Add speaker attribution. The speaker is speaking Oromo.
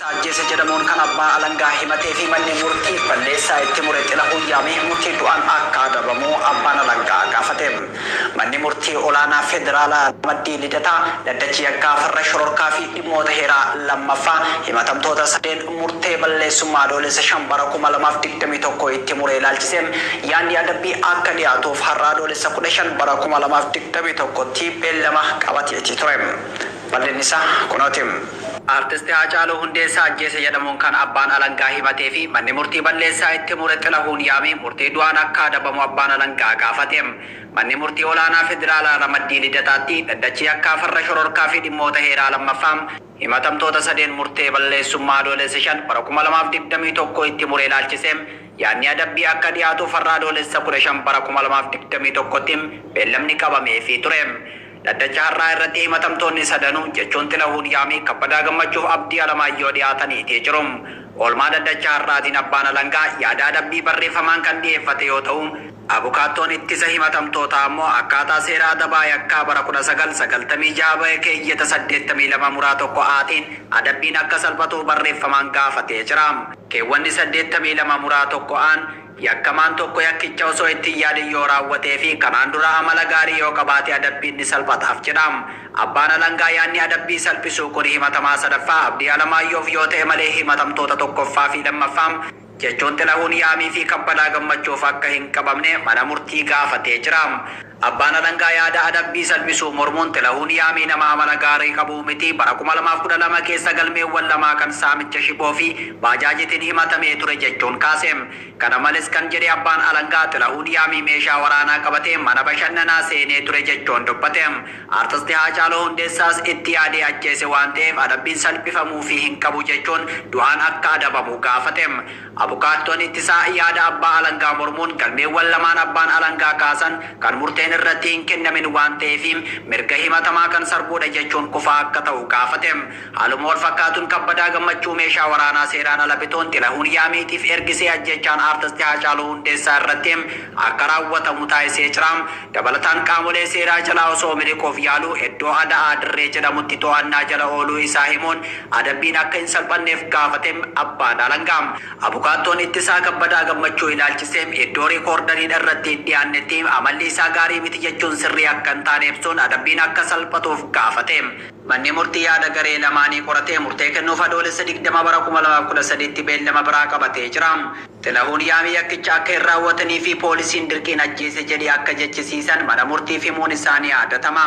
Speaker 1: Ajjeese jedhamuun kan abbaa alangaa himatee fi manni murtii balleessaa itti mure Xilahuun Yaamii murtii du'aan akka adabamu abbaan alangaa gaafate. Manni murtii olaanaa federaalaa Ramaddii Lidataa dhaddachi yakkaa farra shororkaa fi dhimmoota heeraa lammaffaa himatamtoota sadeen murtee balleessummaa Adoolessa 5 bara 2021 itti mure ilaalchisee yaadni adabbii akka dhiyaatuuf har'a Adoolessa 15 bara 2021tti beellama qabateetii ture. Bal'inni isaa kunooti. Artisti Haacaaluu Hundeessaa ajjeese jedhamuun kan abbaan alangaa himatee fi manni murtii balleessaa itti mure Xilahuun Yaamii murtii du'aan akka adabamu abbaan alangaa gaafate. Manni murtii olaanaa federaalaa Ramaddii Lidataatti dhaddachi yakkaa farra shororkaa fi dhimmoota heeraa lammaffaa himatamtoota sadeen murtee balleessummaa Adoolessa 5 bara 2021 itti mure ilaalchisee yaadni adabbii akka dhiyaatuuf har'a Adoolessa 15 bara 2021tti beellamni qabameefii ture. Dhaddacha har'aa irratti himatamtoonni sadanuu jechuun Xilahuun Yaamii, Kabbadaa Gammachuuf Abdii Alamaayyoo dhiyaataniitii jiru. Oolmaa dhaddacha har'aatiin abbaan alangaa yaada adabbii barreeffamaan kan dhiyeeffate yoo ta'u, abukaattoon ittisa himatamtootaa ammoo akkaataa seera adabaa yakkaa bara 1996 bahe keeyyata 82 muraa 1 A'tiin adabbiin akka salphatuuf barreeffamaan gaafatee jira. Keewwanni 82 muraa 1 A'n yakkamaan tokko yakkicha osoo itti hin yaadin yoo raawwatee fi kanaan dura amala gaarii yoo qabaate adabbiin ni salphataaf jedha. Abbaan alangaa yaadni adabbii salphisuu kun himatamaa sadaffaa Abdii Alamaayyoof yoo ta'e malee himatamtoota tokkoffaa fi lammaffaa jechuun Xilahuun Yaamii fi Kabbadaa Gammachuuf akka hin qabamne mana murtii gaafatee jira. Abbaan alangaa yaada adabbii salphisuu mormuun Xilahuun Yaamii nama amala gaarii qabuu miti bara 2012 keessa galmeewwan lamaa kan saamicha shiboo fi baajaajitiin himatamee ture jechuun kaase. Kana malees kan jedhe abbaan alangaa Xilahuun Yaamii meeshaa waraanaa qabatee mana bashannanaa seenee ture jechuun dubbate. Artisti Haacaaluu Hundeessaas itti yaadee ajjeese waan ta'eef adabbiin salphifamuufii hin qabu jechuun du'aan akka adabamu gaafate. Abukaattoon ittisaa yaada abbaa alangaa mormuun galmeewwan lamaan abbaan alangaa kaasan kan murteen irratti hin kennamin waan ta'eef mirga himatamaa kan sarbuudha jechuun kufaa akka ta'u gaafate. Haaluma walfakkaatuun Kabbadaa Gammachuu meeshaa waraanaa seeraan ala bituun Xilahuun Yaamiitiif ergisee ajjeechaan Artisti Haacaaluu Hundeessaa irratti akka raawwatamu taasisee jira. Dabalataan qaamolee seeraa jalaa osoo miliquuf yaaluu iddoo Ada'aa Dirree jedhamutti to'annaa jala ooluu isaa himuun adabbiin akka hin salphanneef gaafate abbaan alangaa. Abukaattoon ittisaa Kabbadaa Gammachuu ilaalchisee iddoo riikoordariin irratti hin dhiyaannetti amalli isaa gaarii miti jechuun sirrii akka hin taane ibsuun adabbiin akka salphatuuf gaafate. Manni murtii yaada garee lamaanii qoratee murtee kennuuf Adoolessa 20 bara 2013tti beellama biraa qabatee jira. Xilahuun Yaamii yakkicha akka hin raawwatanii fi poolisiin dirqiin ajjeese jedhee akka jechisiisan mana murtiif himuun isaa ni yaadatama.